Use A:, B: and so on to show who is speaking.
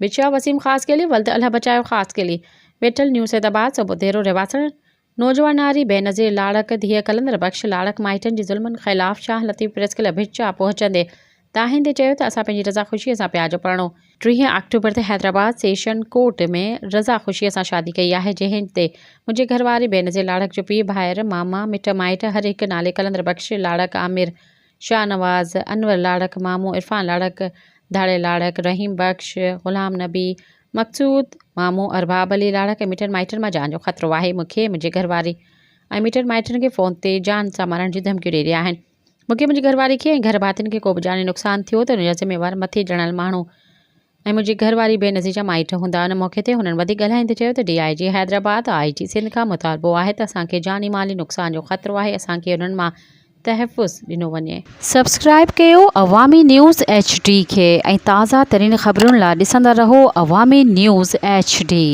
A: بچاء وسيم خاصخيلي ولد الهه بچايو خاصخيلي، ويٺل نيو سيد آباد، صوبوديرو رهواسڻ، نوجوان ناري بينظير لاڙڪ، ڌيء قلندر بخش لاڙڪ مائٽن جي ظلمن خلاف شاهه لطيف پريس ڪلب ڀچا پهچندي دانهيندي چيو ته اسان پنهنجي رضا خوشيء سان پيار جو پرڻو 30 آڪٽوبر تي حيدرآباد سيشن ڪورٽ ۾ رضا خوشيء سان شادي ڪئي آهي جنهن تي منهنجي گهر واري بينظير لاڙڪ جو پيء ڀائر ماما مٽ مائٽ هر هڪ نالي قلندر بخش لاڙڪ عامر شاهنواز انور لاڙڪ مامو عرفان لاڙڪ ڌاڙيل لاڙڪ رحيم بخش غلام نبي مقصود مامو ارباب علي لاڙڪ ۽ مٽن مائٽن مان جان جو خطرو آهي مون کي منهنجي گهر واري ۽ مٽن مائٽن کي فون تي جان سان مارڻ جون ڌمڪيون ڏئي رهيا آهن. مون کي منهنجي گهر واري کي ۽ گهر ڀاتين کي ڪو به جاني نقصان ٿيو ته ان جا ذميوار مٿي ڄاڻايل ماڻهو ۽ منهنجي گهر واري بينظير جا مائٽ هوندا. ان موقعي تي هنن وڌيڪ ڳالهائيندي چيو ته D I G Hyderabad, I G Sindh کان مطالبو آهي ته اسان کي جاني مالي نقصان جو خطرو آهي اسان کي انهن مان تحفظ ڏنو وڃي.
B: سبسڪرائيب ڪيو عوامي نيوز ايڇ ڊي کي ۽ تازه ترين خبرن لا ڏسندا رهو عوامي نيوز ايڇ ڊي.